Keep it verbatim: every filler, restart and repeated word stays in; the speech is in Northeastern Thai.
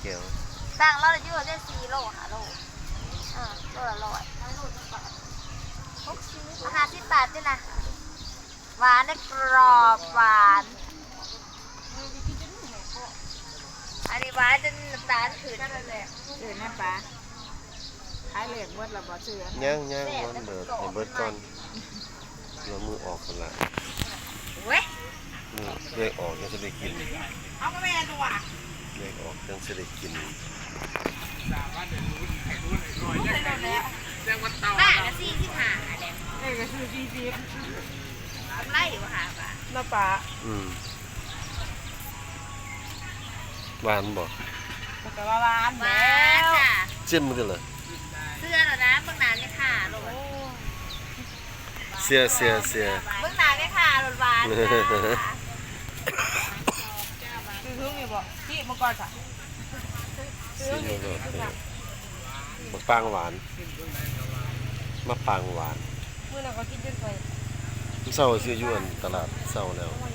แก้ว สั่งเราอยู่ได้สี่โลห้าโลอ่าโลละร้อยหกสิบห้าสิบบาทนี่นะ หวานได้กรอบหวาน อันนี้หวานจนน้ำตาลขึ้น ซื้อแม่ปลาขายเลขเบิดแล้วบ่ซื้อ ย่างย่างมันเบิดให้เบิดก่อนแล้วมือออกกันละ เว้ย มือเลขออกยังจะได้กิน เอาก็แม่ตัว เลขออกยังจะได้กิน ใส่โดนแล้ว ป้าก็สี่สิบห้าแหละ เลขก็ซื้อสี่สิบ กำไรอยู่ห้าบาท น้ำปลา อืมหวานบ่ แต่ว่าหวาน หวา แล้ น ว ค่ะ เจ็มมันกันเลย เสื้อแล้วนะเบิ่งหน้าแม่ค้าโลด เสียเสียเสีย เบิ่งหน้าแม่ค้าโลดหวานค่ะ ซื้อถุงนี่บ่พี่มาก่อนค่ะ ซีมันก็เป็นมะปางหวานมะปางหวาน มื้อนั้นก็กินจนไป เศร้าซื้ออยู่อันตลาดเศร้าแล้ว โอ้ย